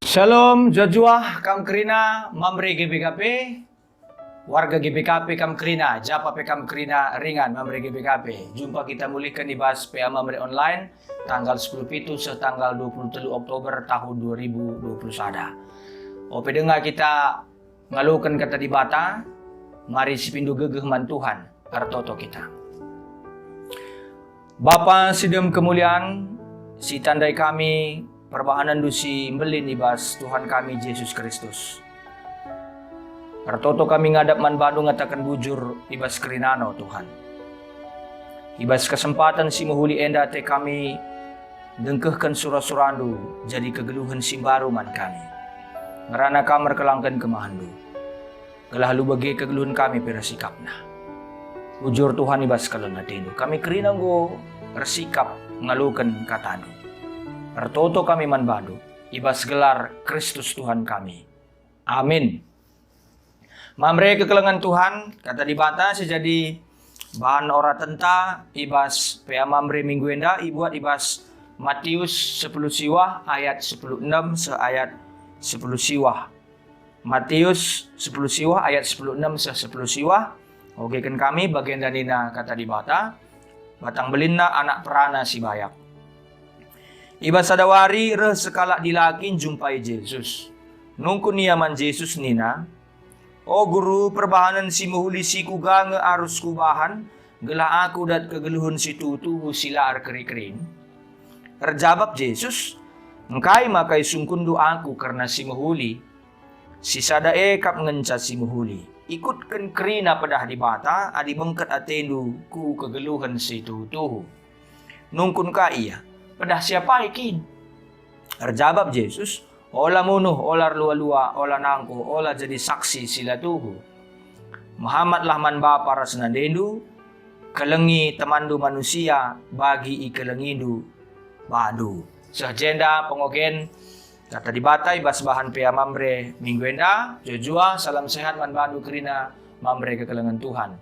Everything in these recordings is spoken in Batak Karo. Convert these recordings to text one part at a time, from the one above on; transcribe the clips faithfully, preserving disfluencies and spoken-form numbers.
Shalom, juah-juah kam kerina Mamre G B K P, warga G B K P kam kerina, japa pe kam kerina ringan Mamre G B K P. Jumpa kita mulihken i bas P A Mamre Online, tanggal sepuluh pitu seh tanggal dua puluh telu Oktober tahun dua ribu dua puluh sada. Ope denga kita ngaloken Kata Dibata, mari sipindo gegeh man Tuhan, ertoto kita. Bapa si dem kemulian, sitandai kami perbahanenNdu si mbelin i bas Tuhan kami Jesus Kristus. Ertoto kami ngadap man baNdu ngataken bujur i bas kerinana, o Tuhan. I bas kesempaten si mehuli enda ate kami ndengkehken sura-suraNdu jadi kegeluhen si mbaru man kami. Ngerana Kam erkelangken kemahenNdu, gelah alu bage kegeluhen kami pe ersikapna. Bujur Tuhan i bas keleng ateNdu, kami kerina enggo ersikap ngaloken kataNdu. Ertoto kami man baNdu, i bas gelar Kristus Tuhan kami. Amin. Mamre kekelengen Tuhan, Kata Dibata si jadi bahan oratenta i bas P A Mamre minggu enda ibuat i bas Matius sepuluh siwah ayat sepuluh enem seh ayat sepuluh siwah. Matius sepuluh siwah ayat sepuluh enem seh sepuluh siwah. Ogeken kami bagenda nina Kata Dibata, batang belinna anak perana si bayak. I bas sada wari reh sekalak dilaki njumpai Jesus. Nungkun ia man Jesus nina, "O Guru, perbahanen si mehuli si kuga nge arus kubahan, gelah aku dat kegeluhen si tuhu-tuhu si la erkeri-kerin?" Erjabap Jesus, "Engkai maka isungkunndu aku kerna si mehuli? Si sada e kap ngenca si mehuli. Ikutken kerina pedah Dibata adi bengket atendu ku kegeluhen si tuhu-tuhu." Nungkun ka ia, "Pedah si apai kin?" Erjabap Jesus, "Ola munuh, ola erlua-lua, ola nangko, ola jadi saksi si la tuhu. Mehamatlah man bapa ras nandendu, kelengi temanndu manusia bagi ikelengindu bandu." Seh jenda pengogen Kata Dibata i bas bahan P A Mamre minggu enda. Juah-juah, salam sehat man bandu kerina Mamre kekelengen Tuhan.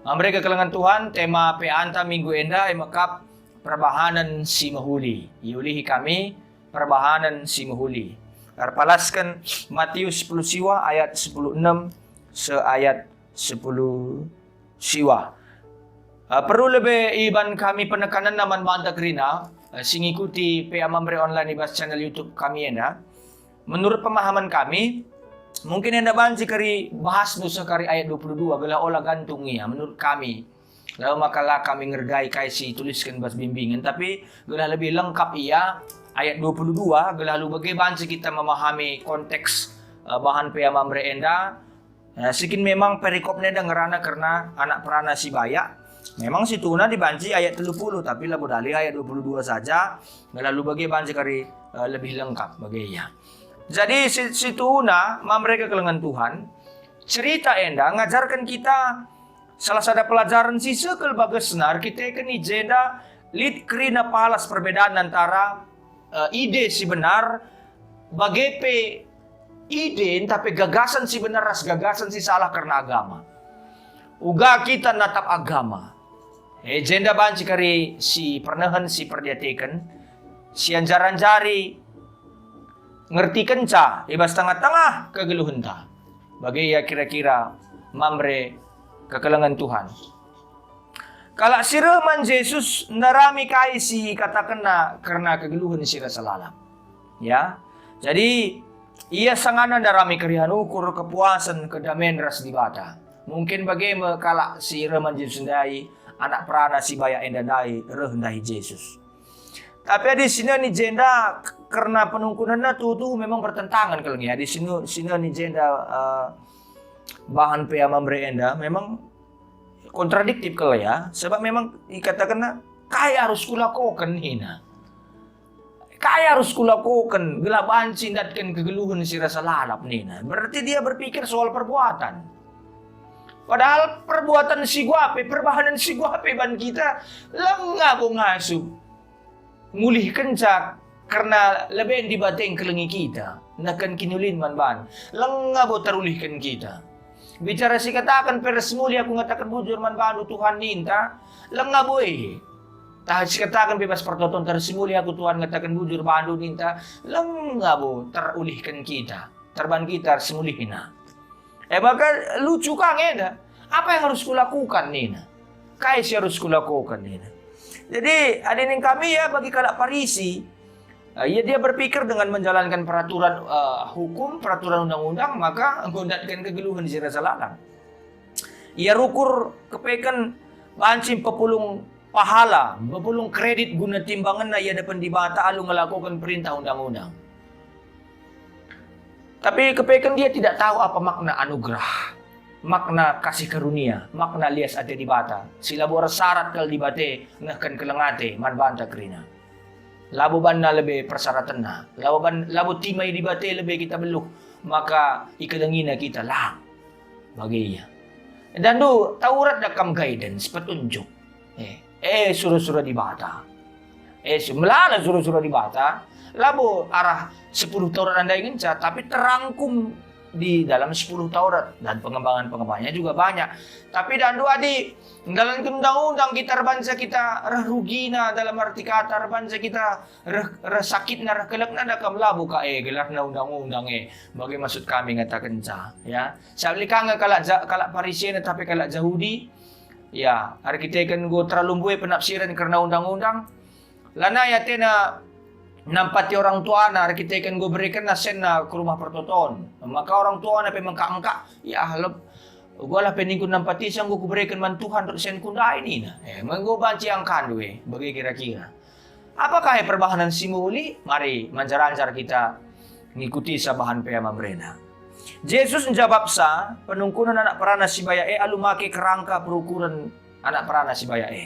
Mamre kekelengen Tuhan, tema P A-nta minggu enda e mekap perbahanen si mehuli. Iulihi kami perbahanen si mehuli. Erpalasken Matius sepuluh siwah ayat sepuluh enem seh ayat sepuluh siwah. Eh, perlu lebe iban kami penekanenna man banta kerina, eh, si ngikuti P A Mamre Online i bas channel YouTube kami enda. Menurut pemahaman kami, mungkin enda banci kari bahasndu seh kari ayat dua puluh dua, gelah ola gantung ia, menurut kami. Labo maka la kami ngergai kai si itulisken bas bimbingen, tapi gelah lebih lengkap ia, ayat dua puluh dua, gelah alu bage banci kita memahami konteks, eh, bahan P A Mamre enda. Eh, si kin memang perikopna enda ngerana kerna anak perana si bayak. Memang situhuna dibanci ayat telu puluh, tapi labo dalih ayat dua puluh dua saja, gelah alu bage banci kari, eh, lebih lengkap bage ia. Jadi si-, situhuna Mamre kekelengen Tuhan, cerita enda ngajarken kita salah sada pelajaren si sekel bagesna erkiteken i jenda lit kerina palas perbedaan antara, eh, ide si benar, bage pe ide ntah pe gagasen si benar ras gagasen si salah kerna agama. Uga kita natap agama. E jenda banci kari si pernehen si perdiateken, si anjar-anjari ngertikenca i bas tengah-tengah kegeluhenta. Bage ia kira-kira Mamre kekelengen Tuhan. Kalak si reh man Jesus ndarami kai si ikatakenna kerna kegeluhen si rasa lalap. Ya, jadi ia sangana ndarami keriahen ukur, kepuasen, kedamen ras Dibata. Mungkin bage me kalak si reh man Jesus ndai, anak perana si bayak enda ndai reh ndahi Jesus. Tapi adi sinen i jenda k-, kerna penungkunenna tuhu-tuhu memang bertentangan kal nge. Adi sinu-, sinen i jenda, eh, bahan P A Mamre enda memang kontradiktif kal ya. Sebab memang ikatakenna, "Kai arus kulakoken?" nina. "Kai arus kulakoken gelah banci ndatken kegeluhen si rasa lalap?" nina. Berarti dia berpikir soal perbuatan. Padahal perbuatan si guape, perbahanen si guape ban kita langa bo ngasup ngulihkenca kerna leben Dibata engkelengi kita, neken kiniulin man ban. Langa bo terulihken kita. Bicara si kataken pe ras muli aku ngataken bujur man bandu Tuhan ninta, langa bo e. Tah sikataken pe bas pertoton, "Tersimulih aku Tuhan, ngataken bujur bandu," ninta, langa bo terulihken kita, terban kita ersimulihna. E maka lucu ka nge enda. "Apa yang harus kulakukan?" nina. "Kai si harus kulakukan?" nina. Jadi, adinin kami ya, bagi kalak Parisi, eh, ya dia berpikir dengan menjalankan peraturan, eh, hukum, peraturan undang-undang, maka enggo ndatken kegeluhen si rasa lalap. Ia rukur kepeken banci pepulung pahala, pepulung kredit guna timbangenna i hadapan Dibata alu ngelakoken perintah undang-undang. Tapi kepeken dia tidak tahu apa makna anugerah, makna kasih karunia, makna lias ate Dibata, si labo ersarat kal Dibata nehken keleng ate man banta kerina. Labo banna lebe persyaratenna, labo ban-, labo timai Dibata lebe kita beluh, maka ikelengina kita, lang. Bage ia. Dandu, tau rada kam guidance, petunjuk. Eh, eh, sura-sura Dibata. Eh, su-, melala sura-sura Dibata, labo arah sepuluh Taurat ndai ngenca, tapi terangkum di dalam sepuluh Taurat dan pengembangan-pengembangannya juga banyak. Tapi dandu adi ndalanken undang-undang kita erbanca kita reh rugina, dalam arti kata erbanca kita reh, reh sakitna, reh kelekna, da kam labo ka e gelarna undang-undang e. Bage maksud kami ngatakenca, ya. Sabali ka nge kalak Ja-, kalak Parisi enda tapi kalak Jahudi, ya, erkiteken enggo terlalu mbue penafsiren kerna undang-undang, lanai atena nampati orang tuana erkiteken enggo berekenna senna ku Rumah Pertoton. Maka orang tuana pe mengkak-engkak, "Ya, lep-, ugalah pe ningku nampatisa enggo kubereken man Tuhan reh senku ndai," nina. Eh, enggo banci angkandu e, bage kira-kira. Apakah e perbahanen si mehuli? Mari manjar-anjar kita ngikuti sabahan pea mamrena. Jesus njabapsa penungkunen anak perana si bayak e alu make kerangka perukuren anak perana si bayak e.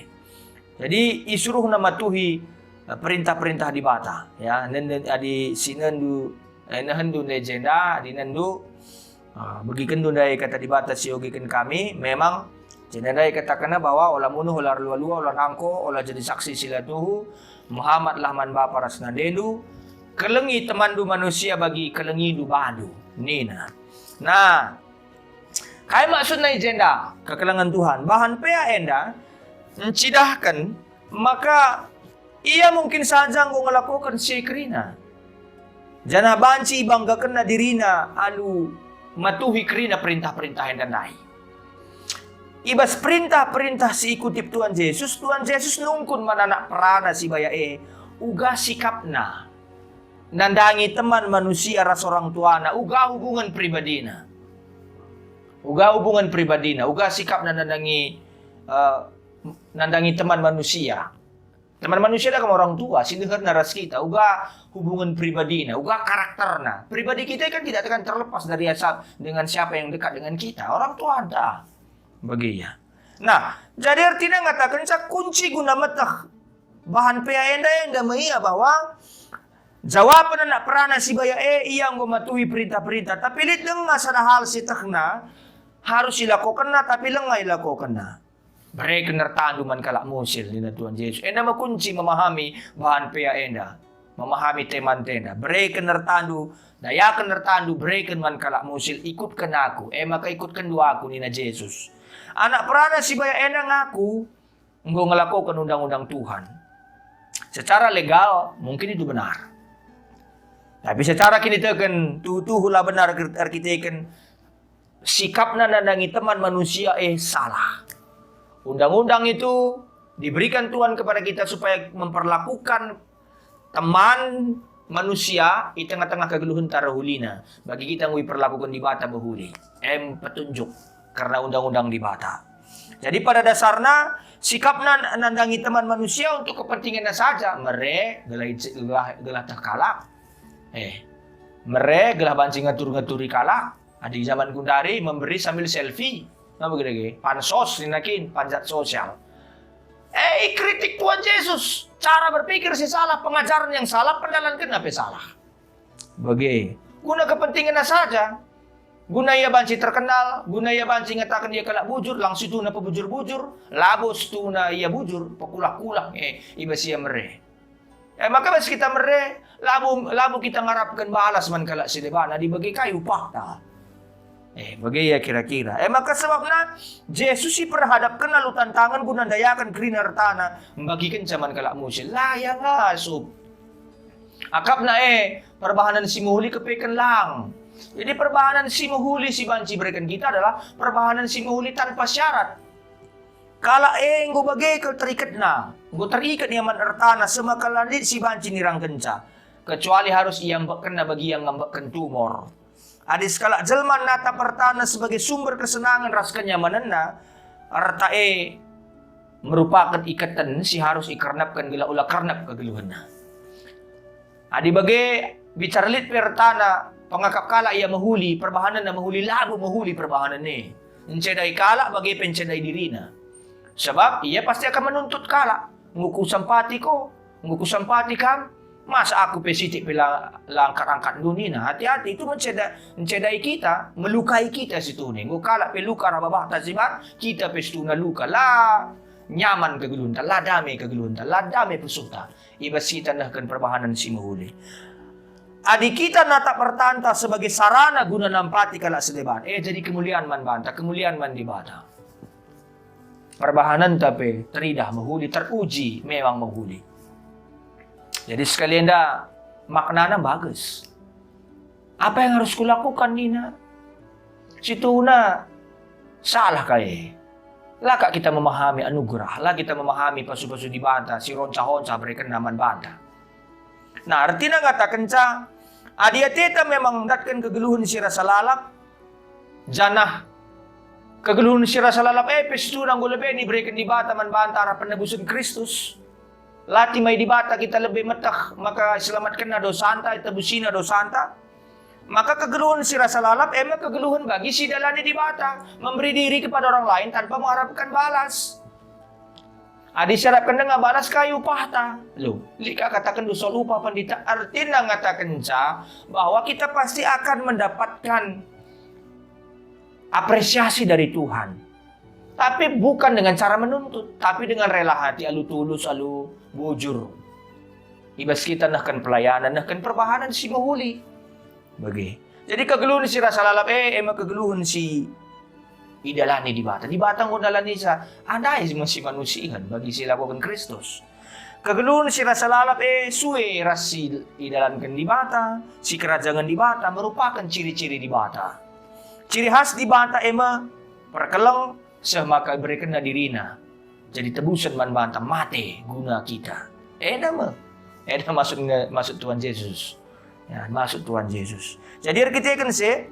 Jadi, isuruhna matuhi, eh, perintah-perintah Dibata, ya. Nende-, adi si nendu, eh, nehenndu ndai jenda, adi nendu, ah, begikenndu ndai Kata Dibata si iogeken kami, memang jenda ndai katakenna bahwa ola munuh, ola erlua-lua, ola nangko, ola jadi saksi si la tuhu, mehamatlah man bapa ras nandendu, kelengi temanndu manusia bagi kelengindu bandu, nina. Nah, kai maksudna i jenda? Kekelengen Tuhan. Bahan pea enda ncidahken maka ia mungkin saja enggo ngelakoken si kerina, janah banci ibanggakenna dirina alu matuhi kerina perintah-perintah enda ndai. I bas perintah-perintah si ikutip Tuhan Jesus, Tuhan Jesus nungkun man anak perana si bayak e uga sikapna nandangi teman manusia ras orang tuana, uga hubungen pribadina. Uga hubungen pribadina, uga sikapna nandangi, eh, nandangi teman manusia. Teman manusia adalah orang tua, si deherna ras kita, uga hubungen pribadina, uga karakterna. Pribadi kita kan tidak akan terlepas dari asal dengan siapa yang dekat dengan kita, orang tuanta. Bagi ia. Nah, jadi artina ngatakenca kunci guna meteh bahan pea enda, enda me ia bahwa jawapen anak perana si bayak e, ia enggo matuhi perintah-perintah. Tapi lit denga sada hal si tehna harus ilakokenna, tapi lenga ilakokenna. Bereken ertandu man kalak musil, nina Tuhan Jesus. Enda me kunci memahami bahan pea enda, memahami teman enda. Bereken ertandu, dayaken ertandu, bereken man kalak musil, ikutken aku, e maka ikutkenndu aku, nina Jesus. Anak perana si bayak enda ngaku enggo ngelakoken undang-undang Tuhan. Secara legal mungkin itu benar. Tapi secara kiniteken tuhu-tuhu la benar erkiteken sikapna nandangi teman manusia e salah. Undang-undang itu diberikan Tuhan kepada kita supaya memperlakukan teman manusia i tengah-tengah kegeluhenta rehulina. Bagi kita ngui perlakukan Dibata behuli. Em petunjuk karena undang-undang Dibata. Jadi pada dasarna sikapna nandangi teman manusia untuk kepentingannya saja. Mere, gelah, gelah, gelah teh kalak. Eh, mere, gelah banci ngatur-ngaturi kalak. Adi zaman kundari memberi sambil selfie. Apa kira-kira? Pansos nina kin, panjat sosial. Eh, ikritik Tuhan Jesus. Cara berpikir si salah, pengajaran yang salah, pendalanken apa salah. Bage. Guna kepentinganna saja. Guna ia banci terkenal, guna ia banci ngataken ia kalak bujur, lang situhuna pebujur-bujur, labo situhuna ia bujur, pekulah-kulah, eh, i bas ia mere. Eh, maka bas kita mere, labo, labo kita ngarapken balas man kalak si deban, adi bage kai upahta. Eh, bage ia kira-kira. Eh, maka sebabna Jesus iperhadapken alu tantangen guna ndayaken kerina ertana, mbagikenca man kalak musil. La ia ngasup. Akapna e, perbahanen si mehuli kepeken lang. Jadi perbahanen si mehuli si banci ibereken kita adalah perbahanen si mehuli tanpa syarat. Kalak e enggo bage kal teriketna, enggo teriket ia man ertana seh maka la lit si banci nirangkenca, kecuali harus iambekkenna bagi ia ngambekken tumor. Adi sekalak jelma natap ertana sebagai sumber kesenangen ras kenyamanenna, erta e merupaken iketen si harus ikernepken gelah ula kernep kegeluhenna. Adi bage, bicara lit pe ertana, pengakap kalak ia mehuli, perbahanenna mehuli, labo mehuli perbahanen e. Encedai kalak bage pe encedai dirina. Sebab ia pasti akan menuntut kalak, "Enggo kusampati ko, enggo kusampati kam, masa aku pe sitik pe la, la angkat-angkatndu," nina. Hati-hati, itu menceda-, encedai kita, melukai kita situhuna. Enggo kalak pe luka arah babahta si bar, kita pe situhuna luka. La nyaman kegeluhenta, la dame kegeluhenta, la dame pusuhta. I bas kita nehken perbahanen si mehuli. Adi kita natap ertanta sebagai sarana guna nampati kalak si deban, eh, jadi kemulian man banta, kemulian man Dibata. Perbahanenta pe teridah mehuli, teruji memang mehuli. Jadi sekali enda maknana bagus. "Apa yang harus kulakukan?" nina. Situhuna salah kai. La kap kita memahami anugerah, la kita memahami pasu-pasu Dibata si ronca-honca berekenna man banta. Nah, ertina ngatakenca, adi ateta memang ndatken kegeluhen si rasa lalap, janah kegeluhen si rasa lalap e pe situhuna enggo lebe ibereken Dibata man banta arah penebusen Kristus. La timai Dibata kita lebe meteh, maka iselamatkenNa dosanta, itebusina dosanta. Maka kegeluhen si rasa lalap e me kegeluhen bagi si idalani Dibata, memberi diri kepada orang lain tanpa mengharapkan balas. Adi siarapken denga balas kai upahta? Loh, lit ka kataken soal upah pendeta, ertina ngatakenca bahwa kita pasti akan mendapatkan apresiasi dari Tuhan. Tapi bukan dengan cara menuntut, tapi dengan rela hati, alu tulus, alu bujur. I bas kita nehken pelayanan, nehken perbahanen si mehuli. Bage. Jadi kegeluhen si rasa lalap e, e me kegeluhen si idalani Dibata. Dibata enggo ndalanisa, ndai me si manusihen bagi si ilakoken Kristus. Kegeluhen si rasa lalap e sue ras si idalanken Dibata, si kerajangen Dibata, merupaken ciri-ciri Dibata. Ciri khas Dibata e me perkeleng, seh maka iberekenNa diriNa jadi tebusen man banta, mate guna kita. Enda me. Enda maksud, maksud Tuhan Jesus. Ya, maksud Tuhan Jesus. Jadi erkiteken si,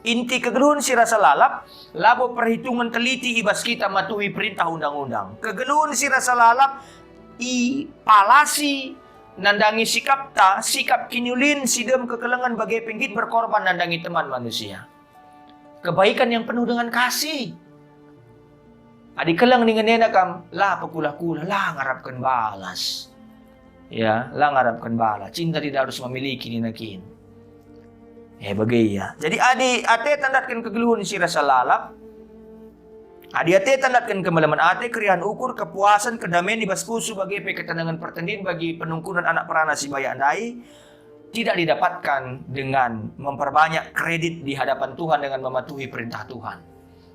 inti kegeluhen si rasa lalap, labo perhitungen teliti i bas kita matuhi perintah undang-undang. Kegeluhen si rasa lalap ipalasi nandangi sikapta, sikap kiniulin si dem kekelengen bage pe nggit berkorban nandangi teman manusia. Kebaikan yang penuh dengan kasih. Adi keleng dingen enda kam, la pekulah-kulah, la ngarapken balas. Ya, la ngarapken balas. Cinta tidak harus memiliki nina kin. Eh, bage ia. Jadi adi ateta ndatken kegeluhen si rasa lalap, adi ateta ndatken kemalemen ate, keriahen ukur, kepuasen, kedamen i bas pusuh, bage pe ketenangen pertendin bagi penungkunen anak perana si bayak ndai, tidak didapatkan dengan memperbanyak kredit di hadapan Tuhan dengan mematuhi perintah Tuhan,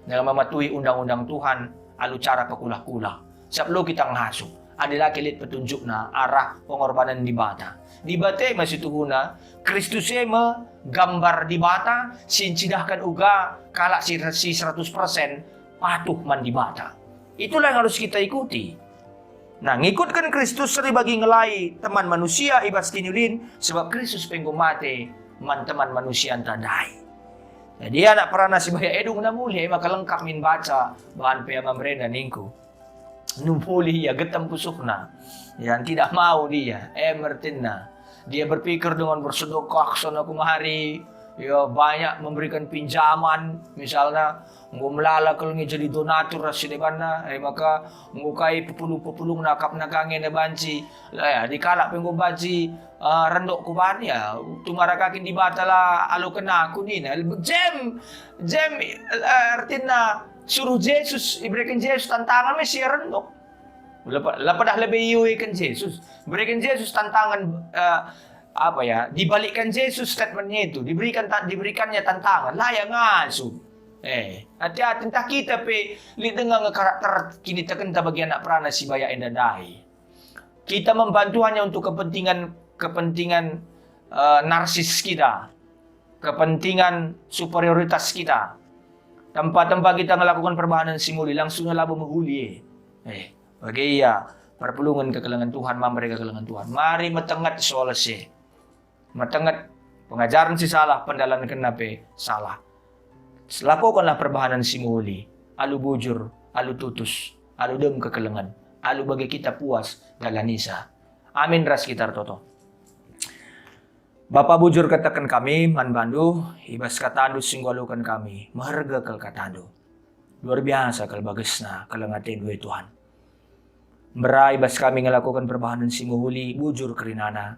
dengan mematuhi undang-undang Tuhan alu cara pekulah-kulah. Sabap lo kita ngasup, adi la lit petunjukna arah pengorbanen Dibata. Dibata e me situhuna, Kristus e me gambar Dibata si ncidahken uga kalak si, si seratus persen patuh man Dibata. Itulah yang harus kita ikuti. Nah, ngikutken Kristus seri bagi ngelai teman manusia i bas kiniulin, sebab Kristus pe enggo mate man teman manusianta ndai. Jadi anak perana si bayak e dungna mulih, e maka lengkap min baca bahan pemberenda ningku. Numpuli ia getem pusuhna. Ya, tidak mau dia, e me ertina. Dia berpikir dengan bersedekah sana kemari, ya, banyak memberikan pinjaman, misalnya, enggo melala kal nge jadi donatur ras si debanna, e maka enggo kai pepulung-pepulungna akapna ka nge banci. La, ya, adi kalak pe enggo banci, eh, rendok kubahan, ya, tumara ka kin Dibata la alokenna aku nina. Jem, jem, eh, ertina suruh Jesus, ibereken Jesus tantangan me si rendok. La pe-, la pedah lebe iuiken Jesus. Bereken Jesus tantangan, eh, apa ya, dibalikkan Jesus statementnya itu, diberikan ta-, diberikannya tantangan, la ia ngasup. Eh, hati-hati, ntah kita pe lit denga nge karakter kinitekenta bagi anak perana si bayak enda ndai. Kita membantu hanya untuk kepentingan, kepentingan, eh, narsis kita, kepentingan superioritas kita. Tempa-tempa kita ngelakukan perbahanen si mehuli, langsungna labo mehuli, eh. Eh, bage ia perpulungen kekelengen Tuhan, mambere kekelengen Tuhan. Mari metenget soal si metenget, pengajaren si salah, pendalankenna pe salah. Lakokenlah perbahanen si mehuli, alu bujur, alu tutus, alu dem kekelengen, alu bage kita puas dalanisa. Amin ras kita ertoto. Bapa, bujur kataken kami man bandu, i bas katandu si enggo aluken kami, meherga kal katandu. Luar biasa kal bagesna keleng atendu, e Tuhan. Mberai bas kami ngelakoken perbahanen si mehuli, bujur kerinana,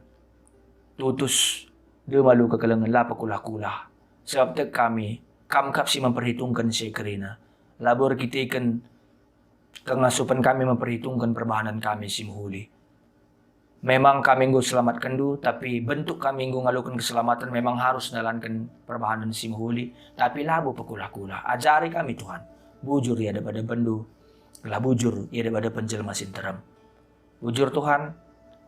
tutus, dem alu kekelengen, la pekulah-kulah. Sebab tek kami, Kam kap si memperhitungken si kerina. Labo erkiteken kengasupen kami memperhitungken perbahanen kami si mehuli. Memang kami enggo selamatkendu, tapi bentuk kami enggo ngaloken keselamatan memang harus ndalanken perbahanen si mehuli, tapi labo pekulah-kulah. Ajari kami, Tuhan, bujur i adep-adepenndu, gelah bujur i adep-adepen jelma si nterem. Bujur, Tuhan,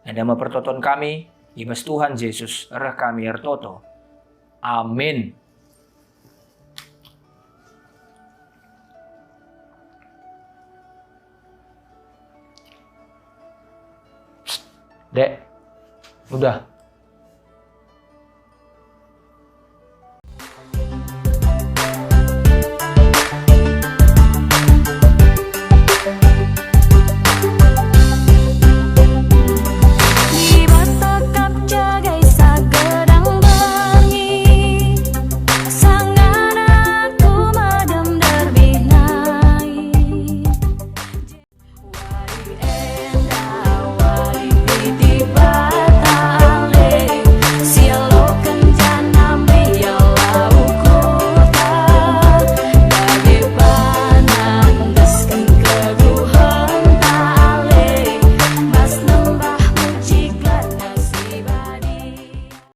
enda me pertoton kami, i bas Tuhan Jesus reh kami ertoto. Amin. Dek, udah.